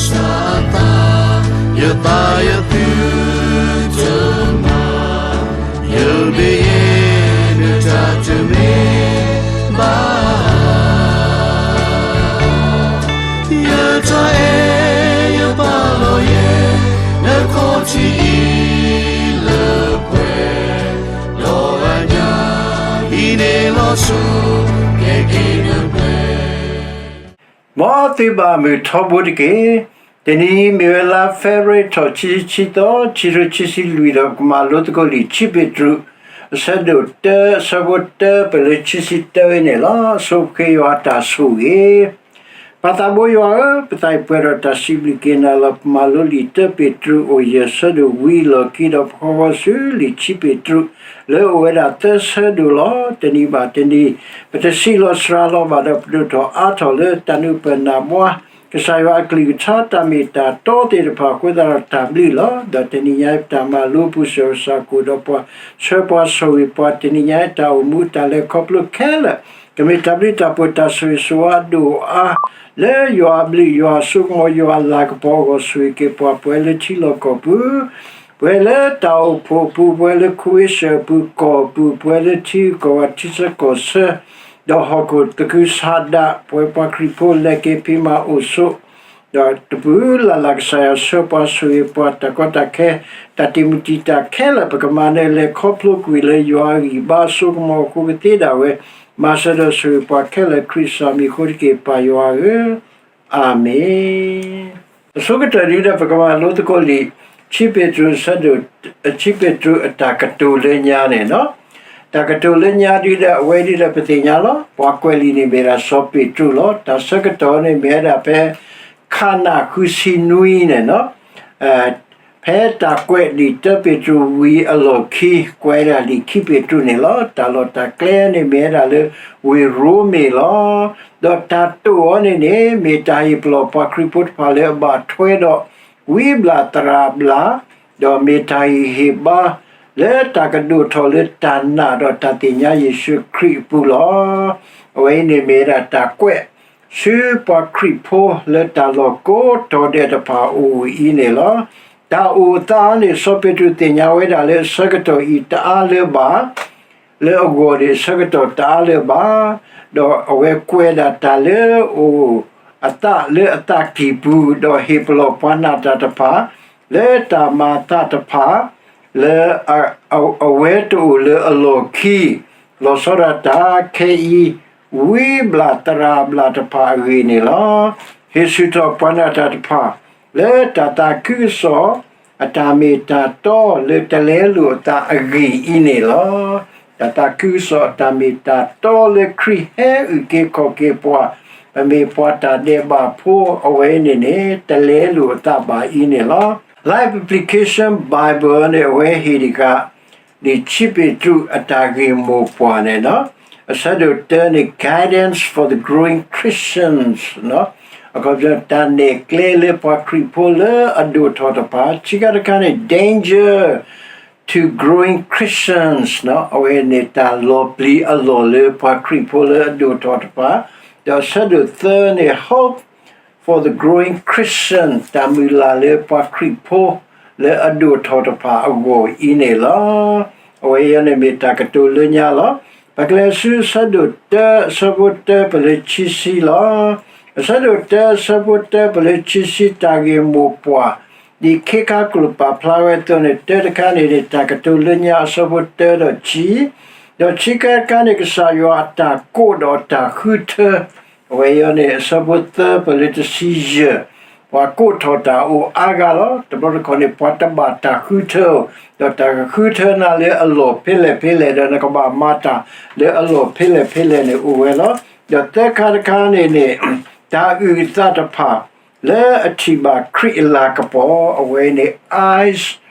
စးသး, ယသးယသုတမၤ, ယဘျုးယဲၢ်နတၢ်တမ့ၢ်ဘၣ်. ယတၢ်အဲၣ်ယပာ်လီၤယဲၢ်, နခီၣ်ထံးအံၤလၢပှဲၤ, ဒီးအညၣ်အံၤန့ၣ်လီၤဆီ, ကဲက့ၤနပှဲၤ မ်သုဘၣ်မုာ်ထီဘိတက့ၢ်. တနံၤအံၤမ့ၢ်ဝဲလါ February ထီၣ်ခံဆံခံသီ, ခံကထိခံဆံလွံၢ်ဒီး ပကမၤလိသကိးလံာ် ခံပ့းတရူး အဆၢဒိၣ်တၢ အဆၢဖိတၢပၢၢ်လၢခံဆံတၢဝဲန့ၣ်လီၤ. ဆိပဃ့ယွၤအတၢ်ဆိၣ်ဂ့ၤ ပၢ်သးဘိယွၤဧၢ, ပသးအံၤပှဲၤဒီးတၢ်စံးဘျုးက့ၤနၤလီၤ. ပမၤလိလံာ်တၢပ့းတရူးအိၣ်ယဲၢ်ဆၢဒိၣ်ဝံၤအလီၢ်ခံဒီး ပဃီဃီဆူလံာ်ခံပ့းတရူး လၢအအိၣ်ဝဲဒၣ်သၢဆၢဒိၣ်လီၤ. တနံၤဘၣ်တနံၤ ပတဆံးလီၤစှၤလီၤဘၣ်ဒီး ပဒိၣ်ထီၣ်အါထီၣ်လၢတၢ်နုာ်ပၢၢ်နၢ်ဘှါ ကစၢ်ယွၤအကလုၢ်ကထါ တၢ်မ့ၢ်တၢ်တီသ့ၣ်တဖၣ်အဃိသတးဒီးတၢ်ဘျုးလီၤ. ဒီးတနံၤညါအံၤ ပတၢ်မၤလိပူၤ ဆှၢပှၤဆၢကိာ်ဒီးပှၤဆှၢပှၤဆိၣ်ဂ့ၤပှၤ တနံၤညါအံၤ တၢ်အိၣ်မူတၢ်လဲၤခီဖျိခဲလၢာ် ကမ့ၢ်တၢ်ဘျုးတၢ်ဖှိၣ်တၢ်ဆိၣ်ဂ့ၤဆိၣ်ဝါအဒိၣ်အါ လၢယွၤအဘျုးယွၤအစိကမီၤယွၤအလၤကပီၤအဂီၢ် ဆိၣ်ဂ့ၤက့ၤပှၤပှဲၤလၢထံလီၢ်ကီၢ်ပူၤ ပှဲၤလၢတၢ်အိၣ်ဖှိၣ်အပူၤ ပှဲၤလၢခဝ့ၡၢၣ်အပူၤကီၢ်ပူၤ ပှဲၤလၢထံဂုၤကီၢ်ဂၤထံဆၢကီၢ်ဆၢ ဒီးဟီၣ်ခိၣ်သကုၤဆးဒး ပဝဲပှၤခရံာ်ဖိလဲၤက့ၤဖံးမၤအိၣ်ဆိး ဒီးတပူၤလၢ်လၢ်ကစၢ်ယွၤဆှၢပှၤဆိၣ်ဂ့ၤပှၤတၢ်ကီတၢ်ခဲ တၢ်တံာ်မုၢ်တံာ်တာ်ခဲလၢာ် ပကမၤနၢၤလဲၤခီဖျိကွံာ်လၢယွၤအဂံၢ်ဘါအစိကမီၤအဃိကသ့ဒၣ်ဝဲ မၤစၢၤဒီးဆိၣ်ဂ့ၤပှၤခဲလၢာ်ခရံာ်စၢ်မံၤအဃိတက့ၢ် ပၢ်ယွၤဧၢ အၤမ့ၣ်. အဆိကတၢၢ်ဒုဒီး ပကမၤလိသကိးလံာ် ခံပ့းတရူးအဆၢဒိၣ်, ခံပ့းတရူးအတၢ်ကတိၤလၢညါန့ၣ်လီၤ. တၢ်ကတိၤလၢညါဒုဒီး အဝဲဒုဒီးပသ့ၣ်ညါလီၤ. ပှၤကွဲးလံာ်န့ၣ်မ့ၢ်ဒၣ်စီၤပ့းတရူးလီၤ. တၢ်ဆၢကတီၢ်န့ၣ်မ့ၢ်ဝဲဒၣ်ဖဲ ခးနၣ်ဃုဆံနွံန့ၣ်လီၤ. ဖဲတၢ်ကွဲးလံာ်တၢပ့းတရူးဝံၤအလီၢ်ခံ ကွဲးဒၣ်လံာ်ခံပ့းတရူးန့ၣ်လီၤ. တၢ်လီၢ်တၢ်ကျဲန့ၣ်မ့ၢ်ဝဲဒၣ်လၢ ဝ့ၢ်ရိမ့ၤလီၤ. ဒီးတၢ်တိာ်အီၤန့ၣ်န့ၣ် မ့ၢ်တၢ်ဟ့ၣ်ပလီၢ်ပှၤခရံာ်ဖိတဖၣ်လၢအဘၣ်ထွဲဒီး ဝံဘျၣ်သရၣ်ဘျၣ်, ဒီးမ့ၢ်တၢ်ဟ့ၣ်ဟ့ၣ်ဘါ လၢတၢ်ကဒိၣ်ထီၣ်လၢတၢ်နာ်ဒီးတၢ်သ့ၣ်ညါယ့ၣ်ၡူးခရံာ်အပူၤလီၤ. အဝဲအံၤန့ၣ်မ့ၢ်ဝဲဒၣ်တၢ်ကွဲး ဆူပှၤခရံာ်ဖိလၢတၢ်လီၢ်ကိးတီၤဒဲးတဖၣ်အအိၣ်အံၤန့ၣ်လီၤ. တၢ်အိၣ်အသးန့ၣ် စီၤပ့းတရူးသ့ၣ်ညါဝဲဒၣ်လၢအဆၢကတီၢ်အံၤတအါလၢၤဘၣ်, လၢအဂီၢ်န့ၣ်အဆၢကတီၢ်တအါလၢၤဘၣ်, ဒီးအဝဲကွဲးဒၣ်တၢ်လၢအအိၣ်အသးလၢအသးကံၢ်ပူၤ, ဒီးဟ့ၣ်ပလီၢ်ပှၤနာ်တၢ်တဖၣ် လၢတၢ်မၤအသးတဖၣ် လၢ အဝဲတအိၣ်လၢအလီၢ်ခံ, လီၤဆီဒၣ်တၢ်ခဲအံၤ ဝံဘျၣ်သရၣ်ဘျၣ်တဖၣ်အဂ့ၢ်န့ၣ်လီၤ. ဟ့ၣ်ဆူၣ်ထီၣ်ပှၤနာ်တၢ်တဖၣ် လၢတၢ်သးခုကစီၣ် အတၢ်မ့ၢ်တၢ်တီလၢတလဲလိာ်အသးအဂ့ၢ်အံၤန့ၣ်လီၤ. တၢ်သးခုကစီၣ်အတၢ်မ့ၢ်တၢ်တီလၢခရံာ်ဟဲအုၣ်က့ၤခီၣ်က့ၤပှၤ, ပမ့ၢ်ပှၤတၢ်ဒဲးဘးဖိအဝဲန့ၣ်န့ၣ် တလဲလိာ်အသးဘၣ်အံၤန့ၣ်လီၤ. Life Application Bible န့ၣ် အဝဲဟ့ၣ်တဂၤ လံာ်ခံပ့းတရူးအတၢ်ဂ့ၢ်မိၢ်ပှၢ်န့ၣ်လီၤ. အဆၢဒိၣ်တၢန့ၣ် Guidance for the Growing Christians လီၤ. အခီပညီ တၢ်နဲၣ်ကျဲလၢပှၤခရံာ်ဖိလၢအဒိၣ်ထီၣ်တဖၣ်, ခံခါတခါန့ၣ် Danger to Growing Christians လီၤ. အဝဲန့ၣ် တၢ်လီၤပျံၤအလီၢ်လၢပှၤခရံာ်ဖိလၢအဒိၣ်ထီၣ်တဖၣ်, ဒီးအဆၢဒိၣ်သၢန့ၣ် Hope for the Growing Christian တၢ်မုၢ်လၢ်လၢပှၤခရံာ်ဖိ လၢအဒိၣ်ထီၣ်တဖၣ်အဂီၢ်အံၤန့ၣ်လီၤ. အဝဲအံၤန့ၣ်မ့ၢ်တၢ်ကတိၤလၢညါလီၤ. ပကလဲၤဆူအဆၢဒိၣ်တၢ အဆၢဖိတၢပၢၢ်လၢခံဆံလီၤ. အဆၢဒိၣ်တၢ အဆၢဖိတၢပၢၢ်လၢခံဆံ တၢ်ဂ့ၢ်မိၢ်ပှၢ် ဒ်ခ့ခါကျိာ်ပာ်ဖျါဝဲအသိးန့ၣ် တၢတခါန့ၣ်န့ၣ် တၢ်ကတိၤလၢညါအဆၢဖိတၢဒီးခံ, ဒီးခံခါတခါန့ၣ် ကစၢ်ယွၤအတၢ်ကိးဒီးတၢ်ဃုထၢ အဝဲအံၤန့ၣ် အဆၢဖိသၢပၢၢ်လၢတဆံယဲၢ်, ပှၤကိးထီၣ်တၢ်အိၣ်အါဂၤလီၤ. တဘျီတခီၣ်န့ၣ် ပှၤတဘၣ်တၢ်ဃုထၢအီၤ, ဒီးတၢ်ကဃုထၢနၤလၢအလီၢ်ဖဲလဲၣ်ဖဲလဲၣ် ဒီးနကဘၣ်မၤတၢ်လၢအလီၢ်ဖဲလဲၣ်ဖဲလဲၣ်န့ၣ်အိၣ်ဝဲလီၤ. ဒီးသၢခါတခါန့ၣ်န့ၣ် တၢ်အုၣ်အသးတဖၣ် လၢအထံၣ်ဘၣ်ခရံာ်အလၤကပီၤ အဝဲန့ၣ် eyes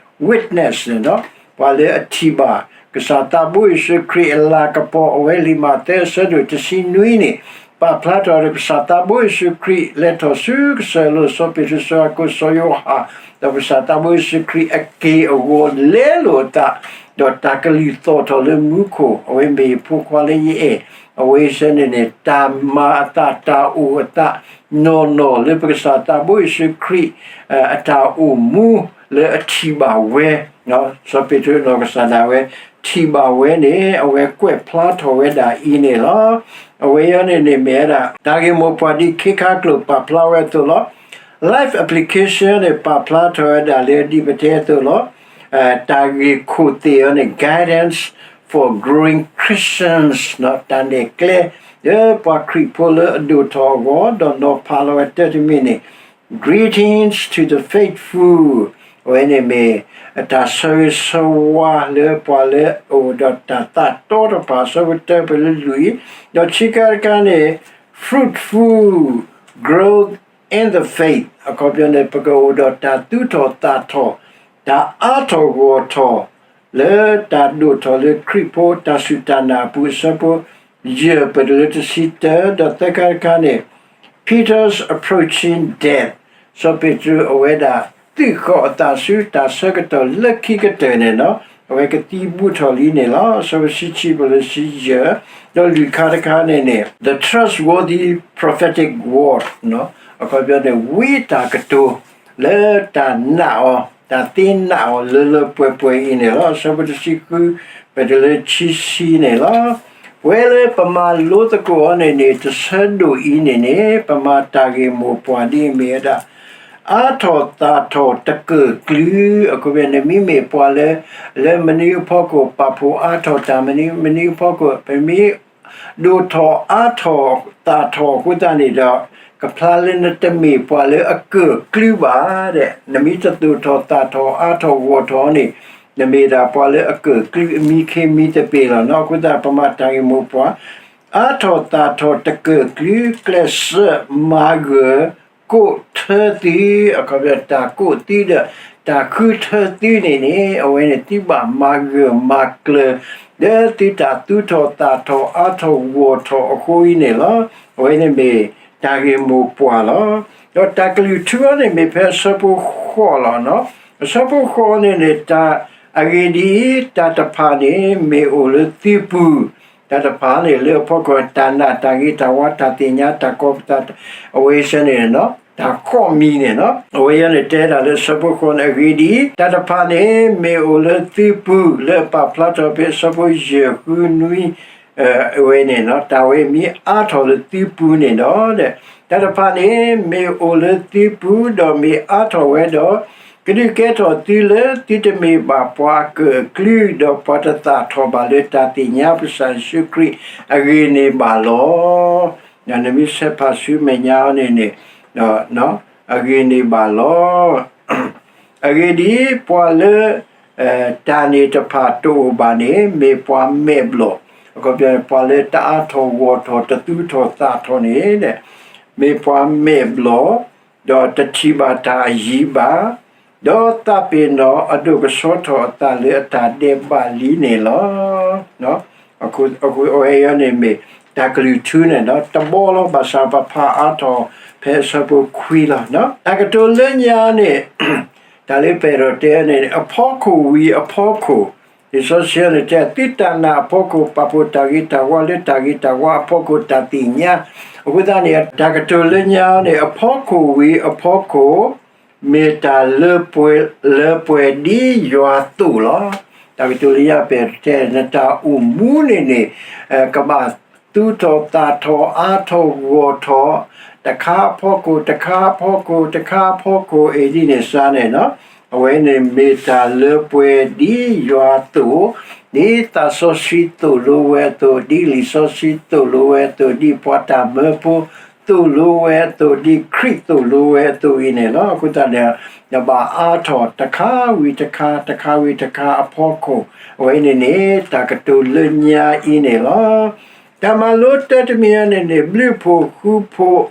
witness န့ၣ်လီၤ. ပှၤလၢအထံၣ်ဘၣ် ကစၢ်သးဘိယ့ၣ်ၡူးခရံာ်အလၤကပီၤ အဝဲလံာ်မးသဲအဆၢဒိၣ်တဆံနွံန့ၣ် ပာ်ဖျါထီၣ်ဒီးကစၢ်သးဘိယ့ၣ်ၡူးခရံာ် လဲၤထီၣ်ဆူကစၢၢ်လိၤ စီၤပ့းတရူး စီၤယၤကိာ် စီၤယိၤဟၣ် ဒီးကစၢ်သးဘိယ့ၣ်ၡူးခရံာ်အက့ၢ်အဂီၤ လဲလိာ်အသး ဒီးတၢ်ကလုၢ်သီၣ်ထီၣ်လၢမူခိၣ်, အဝဲမ့ၢ်ဖိခွါလၢယအဲၣ်, အဝဲဆၢန့ၣ်န့ၣ် တၢ်မၤအသးတၢ်အိၣ်အသး နီၢ်နီၢ်လၢပကစၢ်သးဘိယ့ၣ်ၡူးခရံာ် အတၢ်အိၣ်မူလၢအထံၣ်ဘၣ်ဝဲ, စီၤပ့းတရူးနီၢ်ကစၢ်ဒၣ်ဝဲ ထံၣ်ဘၣ်ဝဲန့ၣ် အဝဲကွဲးဖျါထီၣ်ဝဲဒၣ်အံၤန့ၣ်လီၤ. အဝဲအံၤန့ၣ်န့ၣ်မ့ၢ်ဝဲဒၣ် တၢ်ဂ့ၢ်မိၢ်ပှၢ်ဒ်ခ့ခါကျိာ်ပာ်ဖျါဝဲအသိးလီၤ. Life application န့ၣ် ပာ်ဖျါထီၣ်ဝဲဒၣ်လၢဒ်ပတဲအသိးလီၤ. တၢ်ဂ့ၢ်ခိၣ်သ့ၣ်အံၤန့ၣ် guidance for growing Christians တၢ်နဲၣ်ကျဲ လၢပှၤခရံာ်ဖိလၢအဒိၣ်ထီၣ်အဂီၢ် ဒီးနီၤဖးလီၤဝဲတၢ်တမံၤန့ၣ် Greetings to the faithful အဝဲန့ၣ်မ့ၢ် တၢ်ဆၢဂ့ၤဆၢဝါလၢပှၤလၢအအိၣ်ဒီးတၢ်သးတီတဖၣ် အဆၢဖိတၢပှဲၤလၢလွံၢ်, ဒီးဆံးခါတခါန့ၣ် fruitful growth in the faith အခီပညီန့ၣ် ပကအိၣ်ဒီးတၢ်သူၣ်ထီၣ်သးထီၣ် တၢ်အါထီၣ်ဂီၢ်ထီၣ် လၢတၢ်ဒိၣ်ထီၣ်လၢခရံာ်ဖိတၢ်စူၢ်တၢ်နာ်အပူၤ အဆၢဖိယဲၢ်ပှဲၤလၢတဆံတၢ, ဒီးသၢခါတခါန့ၣ် Peter's approaching death စီၤပ့းတရူးအဝဲဒၣ် သုးဃီၤအသးဆူတၢ်ဆၢကတီၢ်လၢခံကတၢၢ်န့ၣ်လီၤ. အဝဲကသံဘူးထီၣ်လံန့ၣ်လီၤ. အဆၢဖိဆံဆံပှဲၤလၢဆံယဲၢ်, ဒီးလွံၢ်ခါတခါန့ၣ်န့ၣ် the trustworthy prophetic word အခီပညီန့ၣ် ဝံတၢ်ကတိၤ လၢတၢ်နာ်အီၤ တၢ်သ့နာ်အီၤလၢလၢပှဲၤပှဲၤအံၤန့ၣ်လီၤ. အဆၢဖိတဆံဃု ပတုၤလၢခံဆံန့ၣ်လီၤ. ပဝဲလၢပမၤလိသကိးအီၤန့ၣ်န့ၣ် တဆၢဒိၣ်အံၤန့ၣ်န့ၣ် ပမၤတၢ်ဂ့ၢ်မိၢ်ပှၢ်ဒ်အမ့ၢ်ဝဲဒၣ် အါထီၣ်သးထီၣ်တကၢၢ်ကျူ, အခီပညီန့ၣ် မ့မ့ၢ်ပှၤလၢ လၢမနုၤအဖီခိၣ် ပာ်ဖှိၣ်အါထီၣ်တၢ်မနုၤ မနုၤအဖီခိၣ် ပမ့ၢ် ဒိၣ်ထီၣ်အါထီၣ်သးထီၣ်အဃိသတးန့ၣ်ဒီး ကဖျါလၢနတမ့ၢ်ပှၤလၢအကၢၢ်ကျူဘၣ်ဒဲး, နမ့ၢ်တဒိၣ်ထီၣ်သးထီၣ်အါထီၣ်ဂီၢ်ထီၣ်န့ၣ် နမ့ၢ်ဒၣ်ပှၤလၢအကၢၢ်ကျူအမံခ့မံသပ့ၤလီၤ. အဃိသတး ပမၤတၢ်ဂ့ၢ်မိၢ်ပှၢ် အါထီၣ်သးထီၣ်တကၢၢ်ကျူ ကျဲးစၢးမၤဂၢၢ်ကိးထၢသု, အခီပညီ တၢ်ကိးသုဒီး တၢ်ဃုထၢသုန့ၣ်န့ၣ် အဝဲန့ၣ်သုဘၣ်မၤဂၢၢ်မၤကျၢၤ လၢသုတၢ်သူၣ်ထီၣ်သးထီၣ်အါထီၣ်ဂီၢ်ထီၣ်အဃိအံၤန့ၣ်လီၤ. အဝဲန့ၣ်မ့ၢ်တၢ်ဂ့ၢ်မိၢ်ပှၢ်လီၤ. ဒီးတၢ်ကလုၢ်ထူအံၤန့ၣ်မ့ၢ်ဖဲအဆၢဖိဃိးလီၤ. အဆၢဖိဃိးန့ၣ်န့ၣ် တၢ် အဂ့ၢ်ဒ်အံၤ, တၢ်တဖၣ်န့ၣ်မ့ၢ်အိၣ်လၢသုပူၤ, တၢ်တဖၣ်န့ၣ်လၢအဖီခိၣ် တၢ်နာ်တၢ်ဂ့ၤတၢ်ဝါတၢ်သ့ၣ်ညါတၢ်ကီပသး အဝဲဆၢန့ၣ် တၢ်ဃိးမံၤန့ၣ်လီၤ. အဝဲအံၤန့ၣ်တဲဒၣ်လၢအဆၢဖိဃိးန့ၣ် အဂ့ၢ်ဒ်အံၤ, တၢ်တဖၣ်န့ၣ်မ့ၢ်အိၣ်လၢသုပူၤ လၢအပာ်ဖျါထီၣ်ဖဲအဆၢဖိယဲၢ်ဃုနွံ အဝဲန့ၣ် တၢ်ဝဲမ့ၢ်အါထီၣ်လၢသုပူၤန့ၣ်ဒီး တၢ်တဖၣ်န့ၣ်မ့ၢ်အိၣ်လၢသုပူၤ ဒီးမ့ၢ်အါထီၣ်ဝဲဒီး ကဒုးကဲထီၣ်သုလၢသုတမ့ၢ်ဘၣ်ပှၤအကၢၣ်အကျူ ဒီးပှၤတသးထီၣ်ဘၣ်လၢတၢ်သ့ၣ်ညါပကစၢ်ယ့ၣ်ၡူးခရံာ်အဂ့ၢ်န့ၣ်ဘၣ်လီၤ. နမ့ၢ်ဆဲးဖးဆူမဲာ်ညါအီၤန့ၣ်န့ၣ် အဂ့ၢ်န့ၣ်ဘၣ်လီၤ. အဂ့ၢ်ဒ်အံၤ, ပှၤလၢ တၢ်န့ၣ်တဖၣ်တအိၣ်ဘၣ်န့ၣ် မ့ၢ်ပှၤမဲာ်ဘျီၣ်, အခီပညီ ပှၤလၢတအါထီၣ်ဂီၢ်ထီၣ်တသူၣ်ထီၣ်သးထီၣ်န့ၣ် မ့ၢ်ပှၤမဲာ်ဘျီၣ်, ဒီးတထံၣ်ဘၣ်တၢ်အယံၤဘၣ်, ဒီးသးပ့ၤနီၣ်အဒိၣ်ကဆှီထီၣ်အသးလၢအတၢ်ဒဲးဘးလံန့ၣ်လီၤ. အဝဲအံၤန့ၣ်မ့ၢ်တၢ်ကလုၢ်ထူန့ၣ်ဒီး တဘီလီၤ ဘၣ်ဆၣ်ပဖးအါထီၣ်ဖဲအဆၢဖိခွံလီၤ. တၢ်ကတိၤလၢညါန့ၣ် တၢ်လၢပအဲၣ်ဒိးတဲန့ၣ် အဖီခိၣ်ဝံၤအဖီခိၣ်, လံာ်စီဆှံန့ၣ်တဲ သုတၢ်နာ်အဖီခိၣ် ပာ်ဖှိၣ်တၢ်ဂ့ၤတၢ်ဝါလၢတၢ်ဂ့ၤတၢ်ဝါအဖီခိၣ်တၢ်သ့ၣ်ညါ, အဃိသတးန့ၣ် တၢ်ကတိၤလၢညါန့ၣ် အဖီခိၣ်ဝံၤအဖီခိၣ် မ့ၢ်တၢ်လၢပှဲၤဒ်ယွၤသိၣ်လီၤ. တၢ်ကတိၤလၢညါပအဲၣ်ဒိးတဲ နတၢ်အိၣ်မူန့ၣ်န့ၣ် ကဘၣ်သူၣ်ထီၣ်သးထီၣ်အါထီၣ်ဂီၢ်ထီၣ် တခါအဖီခိၣ် တခါအဖီခိၣ် တခါအဖီခိၣ် အံၤဒ်န့ၣ်စါန့ၣ် အဝဲန့ၣ်မ့ၢ်တၢ်လၢပှဲၤဒ်ယွၤသိၣ်, ဒ်သးစီဆှံသိၣ်လိဝဲအသိး, ဒ်လံာ်စီဆှံသိၣ်လိဝဲအသိး, ဒ်ပှၤတၢ်မၢဖိသိၣ်လိဝဲအသိး, ဒ်ခရံာ်သိၣ်လိဝဲအသိးအံၤန့ၣ်လီၤ. အဃိသတးန့ၣ် နဘၣ်အါထီၣ်တခါဝံၤတခါ တခါဝံၤတခါအဖီခိၣ်, အဝဲန့ၣ်န့ၣ် တၢ်ကတိၤလၢညါအံၤန့ၣ်လီၤ. တၢ်မၤလိတၢ်တမံၤအံၤန့ၣ်န့ၣ် ဘျုးဖှိၣ်ဃူဖှိၣ်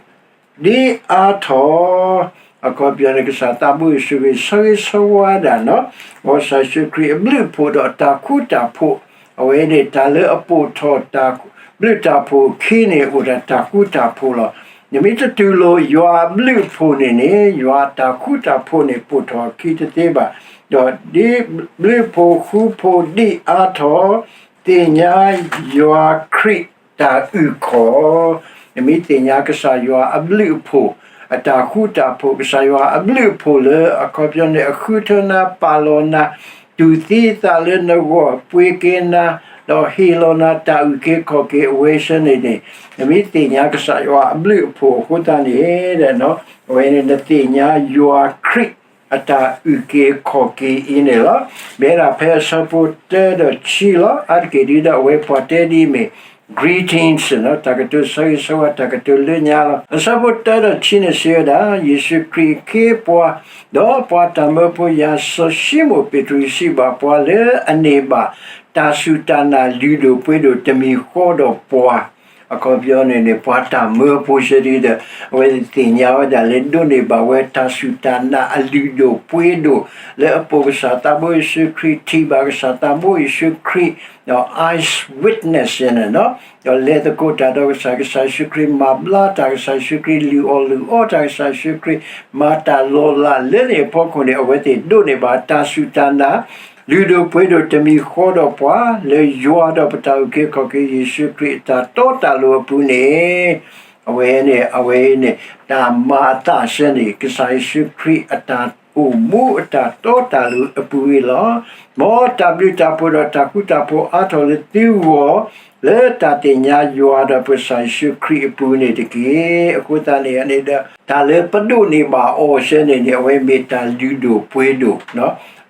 ဒ်အါထီၣ်, အခီပညီန့ၣ် ကစၢ်သးဘိယ့ၣ်ၡူးခရံာ် ဆၢဂ့ၤဆၢဝါဒၣ်နီၤ ကစၢ်ယ့ၣ်ၡူးခရံာ်အဘျုးအဖှိၣ်ဒီးအတၢ်ဃူတၢ်ဖိး, အဝဲန့ၣ် တၢ်လၢအပိာ်ထီၣ်တၢ် ဘျုးတၢ်ဖှိၣ်အခံန့ၣ် အိၣ်ဒီးတၢ်ဃူတၢ်ဖိးလီၤ. နမ့ၢ်တတူၢ်လိာ်ယွၤအဘျုးအဖှိၣ်န့ၣ်န့ၣ် ယွၤအတၢ်ဃူတၢ်ဖိးန့ၣ် ပိာ်ထီၣ်အခံတသ့ဘၣ်. ဒီးဒ်ဘျုးအဖှိၣ်ဃူဖိးဒံးအါထီၣ် သ့ၣ်ညါယွၤခရံာ်တၢ်အုၣ်ခီၣ်, နမ့ၢ်သ့ၣ်ညါကစၢ်ယွၤအဘျုးအဖှိၣ် အတၢ်ဃူတၢ်ဖိး, ကစၢ်ယွၤအဘျုးအဖှိၣ်လၢအခီပညီန့ၣ် အဃုထၢနၤ ပာ်လီၤနၤ, တူၢ်သံအသးလၢနဂီၢ် ပှ့ၤက့ၤနၤ, ဒီးဟ့ၣ်လီၤနၤတၢ်အုၣ်က့ၤခီၣ်က့ၤ အဝဲဆၢန့ၣ်န့ၣ်, နမ့ၢ်သ့ၣ်ညါကစၢ်ယွၤအဘျုးအဖှိၣ်အဃိသတးန့ၣ်, အဝဲန့ၣ်နသ့ၣ်ညါယွၤခရံာ် အတၢ်အုၣ်က့ၤခီၣ်က့ၤအံၤန့ၣ်လီၤ. မ့ၢ်ဒၣ်ဖဲအဆၢဖိတၢဒီးခံလီၤ. အါတက့ၢ်ဒ်ဒီးအဝဲပှၤတဲဒ်အံၤမ့ၢ် greetings တၢ်ကတိၤဆၢဂ့ၤဆၢဝါ တၢ်ကတိၤလၢညါလီၤ. အဆၢဖိတၢဒီးခံန့ၣ်စံးဝဲဒၣ်, ယ့ၣ်ၡူးခရံာ်အခ့အပှၤ, ဒီးပှၤတၢ်မၢဖိယာ်စီၤၡံမိၣ်ပ့းတရူးစံးဘၣ်ပှၤလၢအန့ၢ်ဘၣ် တၢ်စူၢ်တၢ်နာ်လုၢ်ဒိၣ်ပှ့ၤဒိၣ်တမံၤဃီဒီးပှၤ အခီပညီန့ၣ်န့ၣ် ပှၤတၢ်မၢဖိစဲဒ်ဒီး အဝဲသ့ၣ်ညါဝဲဒၣ်လၢဒိးန့ၢ်ဘၣ်ဝဲတၢ်စူၢ်တၢ်နာ်အလုၢ်ဒိၣ်ပှ့ၤဒိၣ် လၢအပိာ်ကစၢ်သးဘိယ့ၣ်ၡူးခရံာ် ထံၣ်ဘၣ်ကစၢ်သးဘိယ့ၣ်ၡူးခရံာ်, ဒီး eyewitness န့ၣ်, ဒီးလဲၤသကိးတၢ်ဒီးကစၢ်, ကစၢ်ယ့ၣ်ၡူးခရံာ်မၤဘျါတၢ်, ကစၢ်ယ့ၣ်ၡူးခရံာ်လုၢ်အီၣ်လုၢ်အီတၢ်, ကစၢ်ယ့ၣ်ၡူးခရံာ်မၤတၢ်လီၤလးလၢန့ၣ်အဖီခိၣ်န့ၣ် အဝဲသ့ၣ်ဒိးန့ၢ်ဘၣ်တၢ်စူၢ်တၢ်နာ် လုၢ်ဒိၣ်ပှ့ၤဒိၣ်တမံၤဃီဒီးပှၤ လၢယွၤဒီးပတၢ်အုၣ်က့ၤခီၣ်က့ၤယ့ၣ်ၡူးခရံာ်အတၢ်တီတၢ်လိၤအပူၤန့ၣ်, အဝဲန့ၣ်, အဝဲအံၤန့ၣ် တၢ်မၤအသးစဲန့ၣ် ကစၢ်ယ့ၣ်ၡူးခရံာ်အတၢ်အိၣ်မူအတၢ်တီတၢ်လိၤအပူၤအံၤလီၤ. မ်တၢ်ဘျုးတၢ်ဖှိၣ်ဒီးတၢ်ဃူတၢ်ဖိးအါထီၣ်လၢသုဂီၢ် လၢတၢ်သ့ၣ်ညါယွၤဒီးပကစၢ်ယ့ၣ်ၡူးခရံာ်အပူၤန့ၣ်တက့ၢ်. အဃိသတးန့ၣ်န့ၣ်ဒီး တၢ်လၢပဒိးန့ၢ်ဘၣ်အီၤစဲန့ၣ်န့ၣ် အဝဲမ့ၢ်တၢ်လုၢ်ဒိၣ်ပှ့ၤဒိၣ်,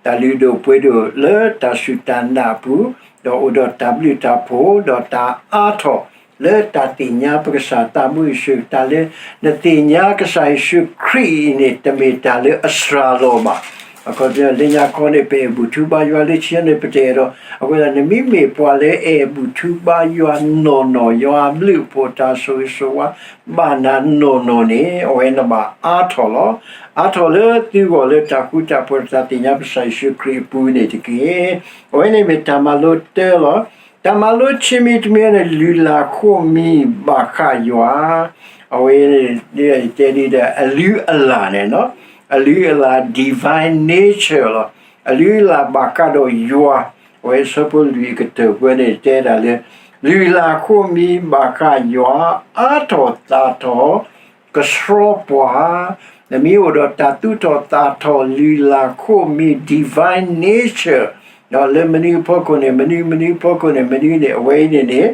တၢ်လုၢ်ဒိၣ်ပှ့ၤဒိၣ်လၢတၢ်စူၢ်တၢ်နာ်အပူၤ, ဒီးအိၣ်ဒီးတၢ်ဘျုးတၢ်ဖှိၣ်, ဒီးတၢ်အါထီၣ်လၢတၢ်သ့ၣ်ညါပကစၢ်သးဘိယ့ၣ်ၡူး, တၢ်လၢနသ့ၣ်ညါကစၢ်ယ့ၣ်ၡူးခရံာ်အံၤန့ၣ် တမ့ၢ်တၢ်လၢအစှၤလီၤဘၣ်. အခီပညီလၢညါခီန့ၣ် ပအဲၣ်ဘူၣ်ထူဘါယွၤလၢခံန့ၣ် ပတအဲၣ်ဒိး, အဃိသတး နမ့မ့ၢ်ပှၤလၢအအဲၣ်ဘူၣ်ထူဘါယွၤနီၢ်နီၢ်, ယွၤအဘျုးအဖှိၣ်တၢ်ဆိၣ်ဂ့ၤဆိၣ်ဝါ ဘၣ်နၤနီၢ်နီၢ်န့ၣ် အဝဲနဘၣ်အါထီၣ်လီၤ. အါထီၣ်လၢသုဂီၢ်လၢတၢ်ဃူတၢ်ဖိးတၢ်သ့ၣ်ညါပကစၢ်ယ့ၣ်ၡူးခရံာ်အပူၤန့ၣ်တက့ၢ်. အဝဲန့ၣ်မ့ၢ်တၢ်မၤလိတၢလီၤ. တၢ်မၤလိခံမံၤတမံၤန့ၣ် လုၢ်လၢ်ခိၣ်မံၤဘၣ်ဃးယွၤ, အဝဲန့ၣ်တဲဒ်ဒီး အလုၢ်အလၢ်န့ၣ်, အလုၢ်အလၢ် divine nature လီၤ. အလုၢ်အလၢ်ဘၣ်ဃးဒီးယွၤ, အဝဲဆၢဖိလွံၢ်အကတၢၢ်ပူၤန့ၣ် တဲဒၣ်လၢ လုၢ်လၢ်ခိၣ်မံၤဘၣ်ဃးယွၤ အါထီၣ်သးထီၣ် ကဆှီပှၤ, နမ့ၢ်အိၣ်ဒီးတၢ်သူၣ်ထီၣ်သးထီၣ်လုၢ်လၢ်ခိၣ်မံၤ divine nature ဒီးလၢမနုၤအဖီခိၣ်န့ၣ် မနုၤ မနုၤအဖီခိၣ်န့ၣ် မနုၤန့ၣ် အဝဲအံၤန့ၣ်န့ၣ်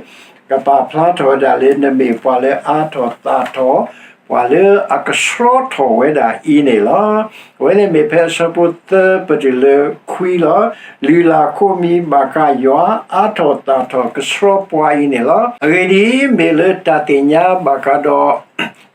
ကပာ်ဖျါထီၣ်ဝဲဒၣ်လၢနမ့ၢ်ပှၤလၢအါထီၣ်သးထီၣ် ပှၤလၢအကဆှီထီၣ်ဝဲဒၣ်အံၤန့ၣ်လီၤ. အဝဲန့ၣ်မ့ၢ်ဖဲအဆၢဖိသၢ ပတုၤလၢခွံလီၤ. လုၢ်လၢ်ခိၣ်မံၤဘၣ်ဃးယွၤ အါထီၣ်သးထီၣ်ကဆှီပှၤအံၤန့ၣ်လီၤ. အဂ့ၢ်ဒ်အံၤ, မ့ၢ်လၢတၢ်သ့ၣ်ညါဘၣ်ဃးဒီး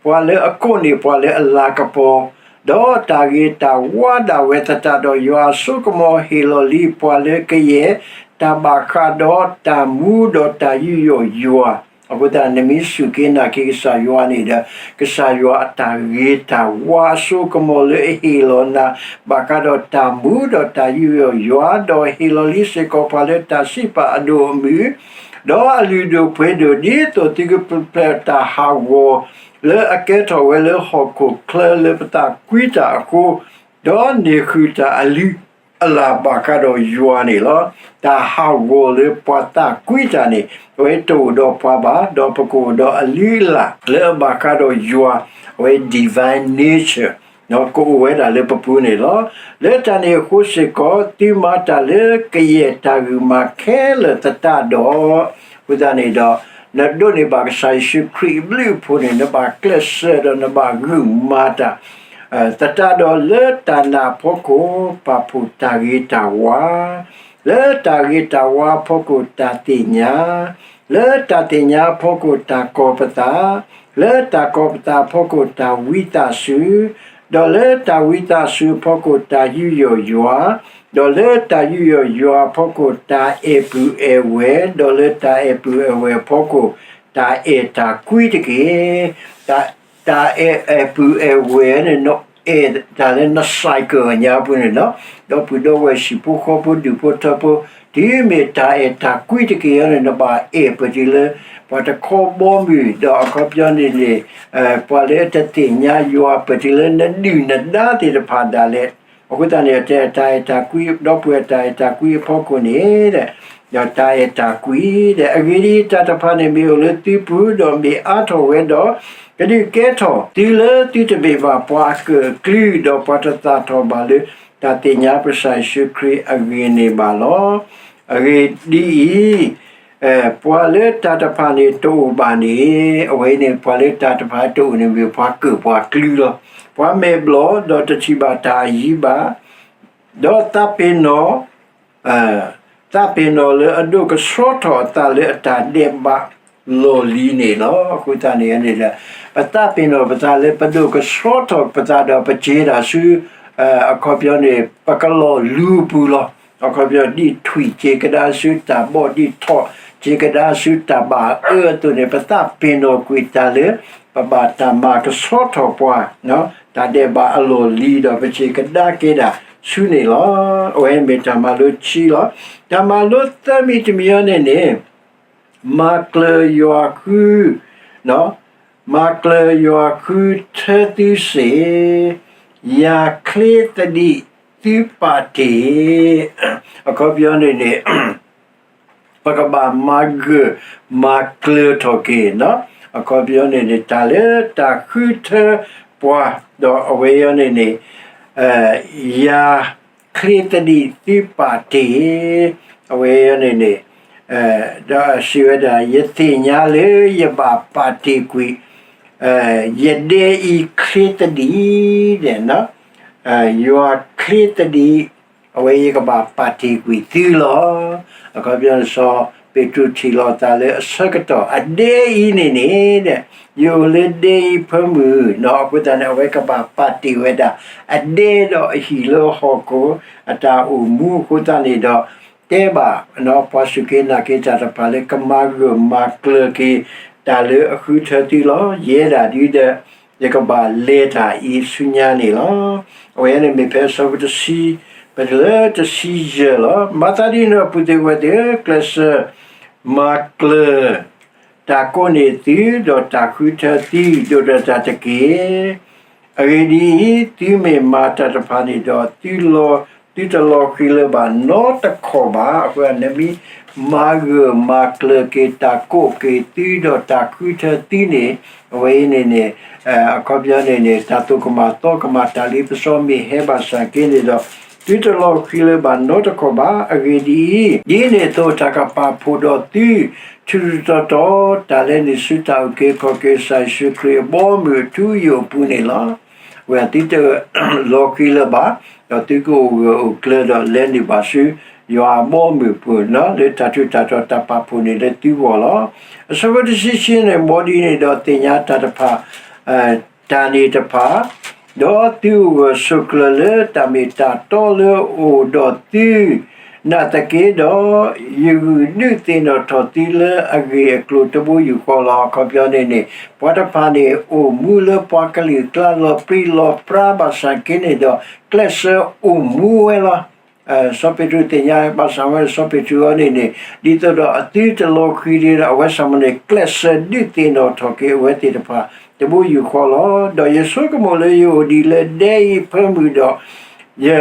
ပှၤလၢအကိးန့ၢ်ပှၤလၢအလၤကပီၤ, ဒီးတၢ်ဂ့ၤတၢ်ဝါဒၣ်ဝဲသတးဒီး ယွၤအစိကမီၤဟ့ၣ်လီၤလံပှၤလၢကယဲၢ် တၢ်ဘၣ်ဃးဒီးတၢ်မူဒီးတၢ်ယူးယီၣ်ယွၤ. အဃိသတး နမ့ၢ်စူၢ်က့ၤနာ်က့ၤကစၢ်ယွၤန့ၣ်ဒီး ကစၢ်ယွၤအတၢ်ဂ့ၤတၢ်ဝါအစိကမီၤလၢအဟ့ၣ်လီၤနၤ ဘၣ်ဃးဒီးတၢ်မူဒီးတၢ်ယူးယီၣ်ယွၤ, ဒီးဟ့ၣ်လီၤလံစ့ၢ်ကီးပှၤလၢတၢ်စံးပာ်အဒိၣ်အမုၢ် ဒီးအလုၢ်ဒိၣ်ပှ့ၤဒိၣ် ဒ်သိးသုကပျၢ်တၢ်ဟးဂီၤ လၢအကဲထီၣ်ဝဲလၢဟီၣ်ခိၣ်ချၢလၢပသးကွံတၢ်အဃိ, ဒီးန့ၢ်ဃုာ်တၢ်အလုၢ်အလၢ်ဘၣ်ဃးဒီးယွၤန့ၣ်လီၤ. တၢ်ဟးဂီၤလၢပှၤသးကွံတၢ်န့ၣ် အဝဲတအိၣ်ဒီးပှၤဘၣ်, ဒီးပကအိၣ်ဒီးအလုၢ်အလၢ်လၢအဘၣ်ဃးဒီးယွၤ, အဝဲ divine nature ကအိၣ်ဝဲဒၣ်လၢပပူၤန့ၣ်လီၤ. လၢတၢ်န့ၣ်အဃိစ့ၢ်ကီး သုမၤတၢ်လၢကယဲၢ်တၢ်ဂ့ၢ်မၤခဲလၢာ်သတးဒီး, အဃိသတးန့ၣ်ဒီး နဒိးန့ၢ်ဘၣ်ကစၢ်ယ့ၣ်ၡူးခရံာ်အဘျုးအဖှိၣ်န့ၣ် နဘၣ်ကျဲးစၢးဒီးနဘၣ်ဂုာ်မၤတၢ် သတးဒီးလၢတၢ်နာ်အဖီခိၣ် ပာ်ဖှိၣ်တၢ်ဂ့ၤတၢ်ဝါ, လၢတၢ်ဂ့ၤတၢ်ဝါအဖီခိၣ်တၢ်သ့ၣ်ညါ, လၢတၢ်သ့ၣ်ညါအဖီခိၣ်တၢ်ကီၤပသး, လၢတၢ်ကီၤပသးအဖီခိၣ်တၢ်ဝံသးစူၤ, ဒီးလၢတၢ်ဝံသးစူၤအဖီခိၣ်တၢ်ယူးယီၣ်ယွၤ, ဒီးလၢတၢ်ယူးယီၣ်ယွၤအဖီခိၣ်တၢ်အဲၣ်ပုၢ်အဲၣ်ဝဲၢ်, ဒီးလၢတၢ်အဲၣ်ပုၢ်အဲၣ်ဝဲၢ်အဖီခိၣ် တၢ်အဲၣ်တၢ်ကွံတက့ၢ်. တၢ် တၢ်အဲၣ်အဲၣ်ပုၢ်အဲၣ်ဝဲၢ်န့ၣ် နအဲၣ်တၢ်လၢန cycle ညါပူၤန့ၣ်လီၤ. ဒီပုၢ်ဒီဝဲၢ်ဟံၣ်ဖိဃီဖိဒူၣ်ဖိထၢဖိ တုၤမ့ၢ်တၢ်အဲၣ်တၢ်ကွံတက့ၢ်အံၤန့ၣ် နဘၣ်အဲၣ်ပတုၤလၢ ပှၤတခီဘီမုၢ် ဒီးအခီပညီန့ၣ်န့ၣ် ပှၤလၢတသ့ၣ်ညါယွၤ ပတုၤလၢနဒုၣ်နဒါသ့ၣ်တဖၣ်ဒၣ်လဲာ် အဃိသတးန့ၣ် အတဲတၢ်အဲၣ်တၢ်ကွံ ဒီပုၢ်ဝဲၢ်တၢ်အဲၣ်တၢ်ကွံအဖီခိၣ်န့ၣ် ဒီးတၢ်အဲၣ်တၢ်ကွံဒီး အဂ့ၢ်ဒ်အံၤ, တၢ်တဖၣ်န့ၣ်မ့ၢ်အိၣ်လၢသုပူၤ, ဒီးမ့ၢ်အါထီၣ်ဝဲဒီး ကဒုးကဲထီၣ်သုလၢသုတမ့ၢ်ဘၣ်ပှၤအကၢၣ်အကျူ, ဒီးပှၤတသၣ်ထီၣ်ဘၣ်လၢတၢ်သ့ၣ်ညါပကစၢ်ယ့ၣ်ၡူးခရံာ်အဂ့ၢ်န့ၣ်ဘၣ်လီၤ. အဂ့ၢ်ဒ်အံၤ, ပှၤလၢတၢ်တဖၣ်န့ၣ်တအိၣ်ဘၣ်န့ၣ်, အဝဲအံၤန့ၣ် ပှၤလၢတၢ်တဖၣ်တအိၣ်န့ၣ် မ့ၢ်ပှၤကၢၣ်ပှၤကျူလီၤ. ပှၤမဲာ်ဘျီၣ်, ဒီးတထံၣ်ဘၣ်တၢ်အယံၤဘၣ်, ဒီးသးပ့ၤနီၣ်, သးပ့ၤနီၣ်လၢအဒိၣ်ကဆှီထီၣ်အသးလၢအတၢ်ဒဲးဘးလီၢ်လံၤန့ၣ်လီၤ. အဃိသတးန့ၣ်န့ၣ်ဒီး ပသးပ့ၤနီၣ်ပသးလၢပဒိၣ်ကဆှီထီၣ်ပသးဒီး ပစ့ဒၣ်ဆူ အခီပညီန့ၣ် ပကလီၢ်လူၤပူၤလီၤ. အခီပညီ ဒ်ထွံၣ်စ့ကဒါဆူတၢ်ဘီၣ်, ဒ်ထွံၣ်စ့ကဒါဆူတၢ်ဘၣ်အၢအသိးန့ၣ်, ပသးပ့ၤနီၣ်ကွံာ်တၢ်လၢ ပဘၣ်တၢ်မၤကဆှီထီၣ်ပှၤ တၢ်ဒဲးဘးအလီၢ်လံၤဒီး ပစ့ကဒါက့ၤဒၣ်ဆူန့ၣ်လီၤ. အဝဲမ့ၢ်တၢ်မၤလိခံလီၤ. တၢ်မၤလိသၢမံၤတမံၤအံၤန့ၣ်န့ၣ်, မၤကျၢၤယွၤဃု, မၤကျၢၤယွၤဃုထၢသုစ့ၢ်, ယၤချ့သဒံးသုပာ်တ့ၢ်, အခီပညီန့ၣ်န့ၣ် ပကဘၣ်မၤဂၢၢ်မၤကျၢၤထီၣ်က့ၤ, အခီပညီန့ၣ်န့ၣ် တၢ်လၢတၢ်ဃုထၢပှၤ, ဒီးအဝဲအံၤန့ၣ်န့ၣ် ယၤချ့သဒံးသုပာ်တ့ၢ်, အဝဲအံၤန့ၣ်န့ၣ် ဒီးစံးဝဲဒၣ် ယသ့ၣ်ညါလၢယဘၣ်ပာ်တ့ၢ်ကွံာ် ယဒဲအံၤချ့သဒံး, ယွၤချ့သဒံး, အဝဲယကဘၣ်ပာ်တ့ၢ်ကွံာ်သုလီၤ. အခီပညီန့ၣ် စီၤပ့းတရူးထံၣ်လိာ်သးလၢအဆၢကတီၢ် အဒဲအံၤန့ၣ်န့ၣ် ယအိၣ်လၢဒဲအံၤဖၢမုၢ်, အဃိသတးန့ၣ် အဝဲကဘၣ်ပာ်တ့ၢ်ဝဲဒၣ် အဒဲဒီးအဟံၣ်လၢဟီၣ်ခိၣ်အတၢ်အိၣ်မူအဃိသတးန့ၣ်ဒီး တဲဘၣ်ပှၤစူၢ်က့ၤနာ်က့ၤတၢ်တဖၣ်လၢ ကမၤဂၢၢ်မၤကျၢၤက့ၤ တၢ်လၢအဃုထၢသုလီၤ. ယဲဒၣ်ဒ်ဒီး ယကဘၣ်လဲၤတၢ်အံၤဆူညါန့ၣ်လီၤ. အဝဲန့ၣ်မ့ၢ်ဖဲအဆၢဖိတဆံ ပတုၤလၢတဆံယဲၢ်လီၤ. မၤသးဒ်န့ၣ်ဒီး ပုၢ်သ့ၣ်ဝဲၢ်သ့ၣ်ဧၢ, ကျဲးစၢးမၤကျၢၤ တၢ်ကိးန့ၢ်သု ဒီးတၢ်ဃုထၢသု ဒိၣ်ဒီးတၢ်တက့ၢ်. အဂ့ၢ်ဒ်အံၤ, သုမ့ၢ်မၤတၢ်တဖၣ်န့ၣ်ဒီး သုတလီၤဃံၤလၢၤဘၣ်နီတခီၣ်ဘၣ်. အဃိ နမ့ၢ်မၤဂၢၢ်မၤကျၢၤက့ၤ တၢ်ကိးက့ၤသု ဒီးတၢ်ဃုထၢသုန့ၣ်, အဝဲအံၤန့ၣ်န့ၣ် အခီပညီန့ၣ်န့ၣ် တၢ်သိၣ်ကမၣ်သီကမၣ် တၢ်လ့ပစီမ့ၢ်ဟဲဘၣ်ဆၣ်က့န့ၣ်ဒီး သုတလီၤဃံၤလၢၤဘၣ်နီတခီၣ်ဘၣ်. အဂ့ၢ်ဒ်အံၤ, ဒ်န့ၣ်အသိး တၢ်ကပာ်ဖှိၣ်ဒီးသု ထူးထူးတီၤတီၤ တၢ်လဲၤနုာ်ဆူတၢ်အုၣ်က့ၤခီၣ်က့ၤ ကစၢ်ယ့ၣ်ၡူးခရံာ်အဘီအမုၢ်အထူအယိာ်အပူၤန့ၣ်လီၤ. ဝဲသုတလီၤဃံၤလၢၤဘၣ်, ဒီးသုကအိၣ်ဂၢၢ်အိၣ်ကျၢၤဒီးလဲၤနုာ်ဘၣ်ဆူ ယွၤအဘီအမုၢ်အပူၤန့ၣ်လီၤ. လၢတၢ်ထူးတၢ်တီၤတၢ်ပာ်ဖှိၣ်န့ၣ်လၢသုဂီၢ်လီၤ. အဆၢဖိတဆံခံန့ၣ် မ်ဒ်န့ၣ်ဒီးသ့ၣ်ညါတၢ်တဖၣ် တၢ်န့ၣ်တဖၣ် ဒီးသုအိၣ်ဂၢၢ်ဆိးကျၢၤလၢတၢ်မ့ၢ်တၢ်တီလၢအအိၣ်ဒီးသု နာ်သက့ဒီး ယဂုာ်ဒုးသ့ၣ်နီၣ်ထီၣ်သုလၢအဂ့ၢ်အကျိၤတဘိယူၢ်ဃီလီၤ. အခီပညီန့ၣ်န့ၣ် ပှၤတဖၣ်န့ၣ် အိၣ်မူလၢပှၤကလုာ်အကျါလီၤပြံလီၤပြါဘၣ်ဆၣ်က့န့ၣ်ဒီး ကျဲးစၢးအိၣ်မူဝဲလီၤ. စီၤပ့းတရူးသ့ၣ်ညါဘၣ်ဆၣ်ဝဲ စီၤပ့းတရူးအံၤန့ၣ်န့ၣ် ဒ်သိးဒီးအသုတလီၤဃံၤဒံးဒီး အဝဲဆၣ်မ့ၢ်န့ၣ် ကျဲးစၢးဒုးသ့ၣ်နီၣ်ထီၣ်က့ၤအဝဲသ့ၣ်တဖၣ် တဘိယူၢ်ဃီလီၤ. ဒီးယဆိကမိၣ်လၢယအိၣ်ဒံးလၢဒဲအံၤဖၢမုၢ်ဒီး ယ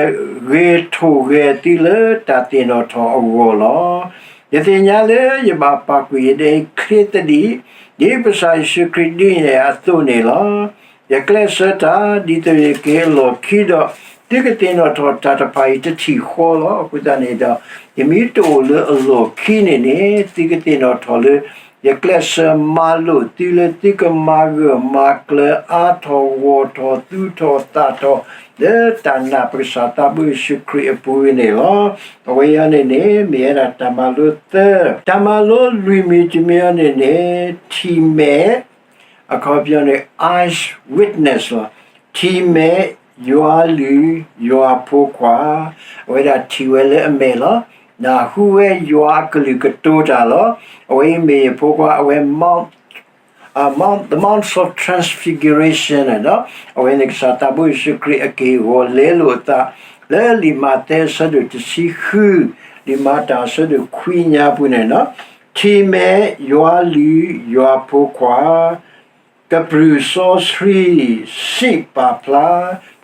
ဂဲၤထီၣ်ဂဲၤသုလၢတၢ်သ့ၣ်နီၣ်ထီၣ်အဂီၢ်လီၤ. ယသ့ၣ်ညါလၢယဘၣ်ပာ်ကွံာ်ယဒဲအံၤချ့သဒံး, ဒ်ကစၢ်ယ့ၣ်ၡူးခရံာ်ဒုးယၤအသိးန့ၣ်လီၤ. ယကျဲးစၢးတၢ် ဒ်သိးယက့ၤအလီၢ်ခံဒီး သုကသ့ၣ်နီၣ်ထီၣ်တၢ်တဖၣ်အံၤတထံၣ်ဃီလီၤ. အဃိသတးန့ၣ်ဒီး ယမ့ၢ်တအိၣ်လၢအလီၢ်ခံန့ၣ်န့ၣ် သုကသ့ၣ်နီၣ်ထီၣ်လၢ ယကျဲးစၢးမၤလိာ်သုလၢသုကမၤဂၢၢ်မၤကျၢၤအါထီၣ်ဂီၢ်ထီၣ်သူၣ်ထီၣ်သးထီၣ် လၢတၢ်နာ်ပကစၢ်သးဘိယ့ၣ်ၡူးခရံာ်အပူၤန့ၣ်လီၤ. အဝဲအံၤန့ၣ်န့ၣ် မ့ၢ်ဝဲဒၣ်တၢ်မၤလိသၢ, တၢ်မၤလိလွံၢ်မံၤတမံၤအံၤန့ၣ်န့ၣ် ထံၣ်မဲာ် အခီပညီန့ၣ် eyewitness လီၤ. ထံၣ်မဲာ် ယွၤလုၢ် ယွၤဖိခွါ, အဝဲဒၣ်ထံၣ်ဝဲလၢအမဲာ်လီၤ. နၢ်ဟူဝဲယွၤအကလုၢ်ကတိၤတၢ်လီၤ. အဝဲအံၤမ့ၢ်ယဖိခွါ အဝဲ Mount, Mount, the Mount of Transfiguration န့ၣ်လီၤ. အဝဲန့ၣ်ကစၢ်သးဘိယ့ၣ်ၡူးခရံာ်အက့ၢ်အဂီၤလဲလိာ်အသး လၢလံာ်မးသဲအဆၢဒိၣ်တဆံဃု, လံာ်မၤတၢ်အဆၢဒိၣ်ခွံညါပူၤန့ၣ်လီၤ. ထံၣ်မဲာ် ယွၤလုၢ် ယွၤဖိခွါ, ကပြုၢ်စီဆှံစံးပာ်ဖျါ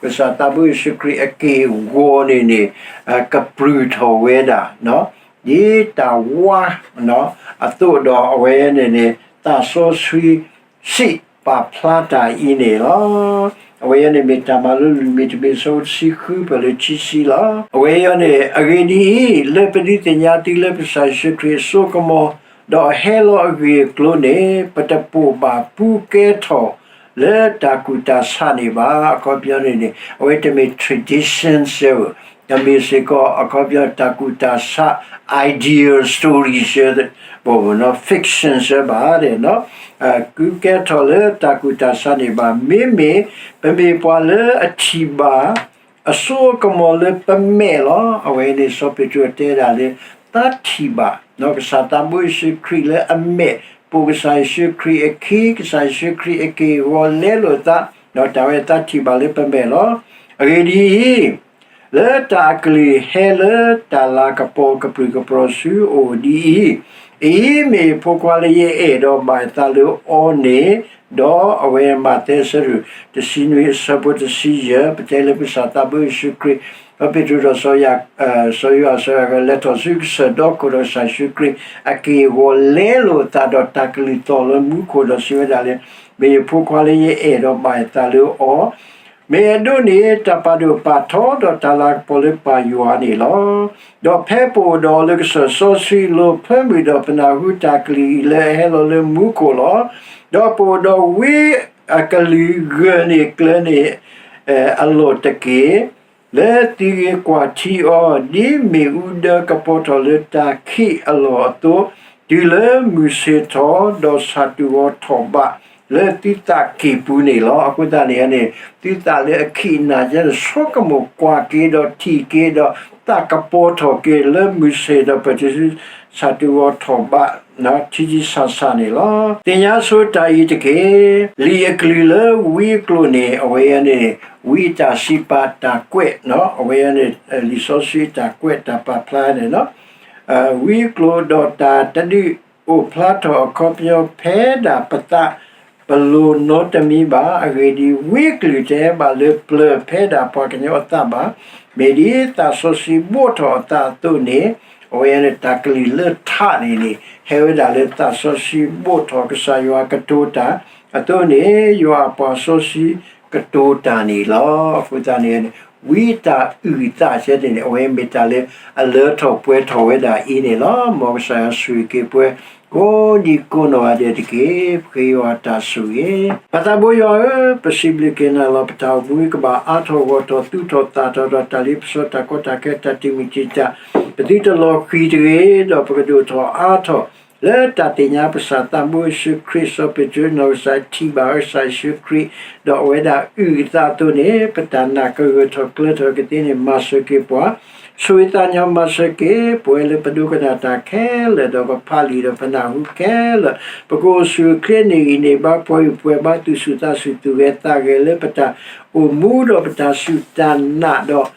ကစၢ်သးဘိယ့ၣ်ၡူးခရံာ်အက့ၢ်အဂီၤန့ၣ်န့ၣ် ကပြုၢ်ထီၣ်ဝဲဒၣ် ဒ်တၢ်ဝါအသိးဒီး အဝဲန့ၣ်န့ၣ် သးစီဆှံစံးပာ်ဖျါတၢ်အံၤန့ၣ်လီၤ. အဝဲအံၤန့ၣ်မ့ၢ်တၢ်မၤလိလံာ်မ့ၢ်တမ့ၢ် အဆၢဖိတဆံဃု ပၢၢ်လၢခံဆံလီၤ. အဝဲအံၤန့ၣ် အဂ့ၢ်ဒ်အံၤ, လၢပဒုးသ့ၣ်ညါသုလၢကစၢ်ယ့ၣ်ၡူးခရံာ်အစိကမီၤ ဒီးအဟဲလီၤအဂ့ၢ်အကျိၤန့ၣ် ပတပိာ်ဘၣ်ပူကဲထီၣ်လၢတၢ်ကူၣ်တၢ်ဆးန့ၣ်ဘၣ်. အခီပညီန့ၣ်န့ၣ် အဝဲတမ့ၢ် tradition စဲဧိၤ, တမ့ၢ်စ့ၢ်ကီး အခီပညီတၢ်ကူၣ်တၢ်ဆး ideal story စဲ fiction စဲဘၣ်ဒီး ကူကဲထီၣ်လၢတၢ်ကူၣ်တၢ်ဆးန့ၣ်ဘၣ်. မ့မ့ၢ်ပမ့ၢ်ပှၤလၢအထံၣ်ဘၣ် အစိအကမီၤလၢပမဲာ်လီၤ. အဝဲန့ၣ်စီၤပ့းတရူးတဲဒၣ်လၢ သးထံၣ်ဘၣ် ကစၢ်သးဘိယ့ၣ်ၡူးခရံာ်လၢအမဲာ်, ပိာ်ကစၢ်ယ့ၣ်ၡူးခရံာ်အခံ, ကစၢ်ယ့ၣ်ၡူးခရံာ်အက့ၢ်အဂီၤလဲလိာ်သး, ဒီးတၢ်ဝဲသးထံၣ်ဘၣ်လၢပမဲာ်လီၤ. အဂ့ၢ်ဒ်အံၤ, လၢတၢ်အကလုၢ်ဟဲလၢတၢ်လၤကပီၤကပြုၢ်ကပြီၤဆူအအိၣ်ဒ်အံၤ, အံၤမ့ၢ်ဖိခွါလၢယအဲၣ်ဒီးဘၣ်အသးလၢအီၤန့ၣ်, ဒီးအဝဲမးသဲအဆၢဒိၣ်တဆံနွံအဆၢဖိတဆံယဲၢ် ပတဲလၢကစၢ်သးဘိယ့ၣ်ၡူးခရံာ် ဒီးပ့းတရူးဒီးစီၤယိၤဟၣ် စီၤယိၤဟၣ် ကလဲၤထီၣ်ဆူကစၢၢ်ဒီခိၣ်ဒီးကစၢ်ယ့ၣ်ၡူးခရံာ် အက့ၢ်အဂီၤလဲလိာ်အသးဒီးတၢ်ကလုၢ်သီၣ်လၢမူခိၣ်ဒီးစံးဝဲဒၣ်လၢ မ့ၢ်ယဖိခွါလၢယအဲၣ်ဒီးဘၣ်ယသးလၢအီၤ, မ့ၢ်အဒိးန့ၢ်တၢ်ပာ်ဒိၣ်ပာ်ထီဒီးတၢ်လၤကပီၤလၢပၢ်ယွၤန့ၣ်လီၤ. ဒီးဖဲပအိၣ်ဒီးအီၤလၢကစၢၢ်စီဆှံအလိၤ ဖၢမုၢ်ဒီးပနၢ်ဟူတၢ်ကလုၢ်အံၤလၢအဟဲလီၤလၢမူခိၣ်လီၤ. ဒီးပအိၣ်ဒီးဝံအကလုၢ်ဂၢၢ်န့ၢ်ကျၢၤန့ၣ် အလီၢ်တက့ၢ်. လၢသုဂ့ၤကွၢ်ထံအီၤ ဒ်မ့ၣ်အူဒၢကပီၤထီၣ်လၢတၢ်ခံးအလီၢ်အသိး, တုၤလၢမုၢ်ဆ့ၣ်ထီၣ် ဒီးဆၣ်တူၢ်ဂီၤထီၣ်ဘၣ် လၢသုသးကံၢ်ပူၤန့ၣ်လီၤ. အဃိသတးန့ၣ်န့ၣ် သုသးလၢအခံးအနၤယဲန့ၣ် ဆိကမိၣ်ကွၢ်က့ၤဒီးထံၣ်က့ၤဒီး သးကပီၤထီၣ်က့ၤလၢမုၢ်ဆ့ၣ်ဒီးပတုၤဆူ ဆၣ်တူၢ်ဂီၤထီၣ်ဘၣ် ထံထံဆးဆးန့ၣ်လီၤ. သ့ၣ်ညါဆိတၢ်အံၤတက့ၢ်. လံာ်အကလုၢ်လၢဝံအကျိာ်န့ၣ် အဝဲန့ၣ် ဝံအတၢ်စံးပာ်တၢ်ကွဲး, အဝဲန့ၣ် လံာ်စီဆှံတၢ်ကွဲးတၢ်ပာ်ဖျါန့ၣ်လီၤ. ဝံအကျိာ်ဒီးတၢ်တဒုးအိၣ်ဖျါထီၣ်အခီပညီဖဲဒၣ်ပသး ပလီၢ်နီတမံၤဘၣ်. အဂ့ၢ်ဒ်အံၤ, ဝံအကလုၢ်တဟဲဘၣ်လၢပျၢၤဖဲဒၣ်ပှၤကညီအသးဘၣ်. မ့ၢ်ဒ်သးစီဆှံဘိးထီၣ်အသးအသိးန့ၣ်, အဝဲန့ၣ်တၢ်ကလုၢ်လၢထးန့ၣ်န့ၣ် ဟဲဝဲဒၣ်လၢသးစီဆှံဘိးထီၣ် ကစၢ်ယွၤကတိၤတၢ်အသိးန့ၣ် ယွၤအပှၤစီဆှံကတိၤတၢ်န့ၣ်လီၤ. အဃိသတးန့ၣ် ဝံတၢ်အုၣ်သးစဲန့ၣ်န့ၣ် အဝဲမ့ၢ်တၢ်လၢအလၢထီၣ်ပှဲၤထီၣ်ဝဲဒၣ်အံၤန့ၣ်လီၤ. မ်ကစၢ်ယွၤဆိၣ်ဂ့ၤက့ၤပှၤ ကိးဒံကိးနီၢ်ဂၤဒဲးတက့ၢ်. ပဃ့ယွၤတၢ်ဆိၣ်ဂ့ၤ. ပၢ်သးဘိယွၤဧၢ, ပစံးဘျုးက့ၤနၤလီၤ. ပတၢ်အိၣ်မူကဘၣ်အါထီၣ်ဂီၢ်ထီၣ်သူၣ်ထီၣ်သးထီၣ်ဒီး တၢ်လ့ပစီတၢ်ကီတၢ်ခဲတၢ်တံာ်မုၢ်တံာ်တာ် ပသုတလီၤဃံၤတဂ့ၤ, ဒီးပကဒိၣ်ထီၣ်အါထီၣ် လၢတၢ်သ့ၣ်ညါပကစၢ်သးဘိယ့ၣ်ၡူးခရံာ် စီၤပ့းတရူးနီၢ်ကစၢ်ထံၣ်ဘၣ်ကစၢ်ယ့ၣ်ၡူးခရံာ် ဒီးအဝဲဒၣ်အုၣ်အသးအသိးန့ၣ် ပတၢ်နာ်ကဂၢၢ်ထီၣ်ကျၢၤထီၣ်ကသ့န့ၣ် မၤစၢၤက့ၤပှၤ ဆိၣ်ဂ့ၤသးညီမၤစၢၤက့ၤ ပဝဲလၢပဒိကနၣ်တၢ်ခဲလၢာ် ဒီးပဖးလံာ်ဒီးပနၢ်ဟူခဲလၢာ် ပကအိၣ်ဆူၣ်အိၣ်ချ့န့ၢ်ဂံၢ်န့ၢ်ဘါ ပှၤဂံၢ်ပှၤဘါ သူၣ်ဆူၣ်သးဆူၣ် သူၣ်ဂဲၤသးဂဲၤ လၢပတၢ်အိၣ်မူဒီးပတၢ်စူၢ်တၢ်နာ်ဒီး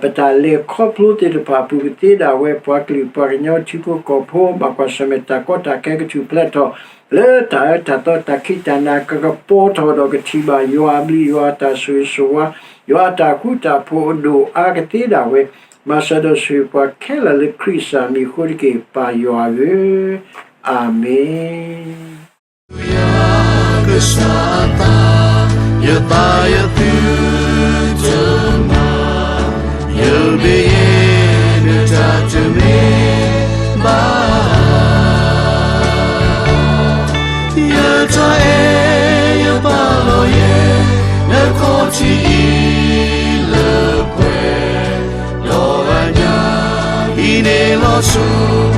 ပတၢ်လဲၤခီဖျိသ့ၣ်တဖၣ်အပူၤ ကသ့ဒၣ်ဝဲပှၤကလုာ်ပှၤကညီထံဖိကီၢ်ဖိ ဘၣ်ကွၢ်ဆၢၣ်မဲာ်တၢ်ကီတၢ်ခဲ ကထူၣ်ဖျဲးထီၣ် လၢတၢ်အၢတၢ်သီတၢ်ခံးတၢ်နၤ ကကပီၤထီၣ်ဒီးကထံၣ်ဘၣ်ယွၤအဘျုး ယွၤအတၢ်ဆိၣ်ဂ့ၤဆိၣ်ဝါ ယွၤအတၢ်ဃူတၢ်ဖိးအဒိၣ်အါကသ့ဒၣ်ဝဲ မၤစၢၤဒီးဆိၣ်ဂ့ၤပှၤခဲလၢာ်လၢခရံာ်ကစၢ်မံၤအဃိတက့ၢ် ပၢ်ယွၤဧၢ, အၤမ့ၣ်. ကစၢ်အသး ယသးယသုတမၤ ယဘ့ၣ်ယဲ နတၢ်တမ့ၢ်ဘၣ် ယတၢ်အဲၣ်ယပာ်လီၤယဲ နခီၣ်ထံးအံၤလၢပှဲၤဒီးအညၣ် ဟံးန့ၢ်လီၤဆိ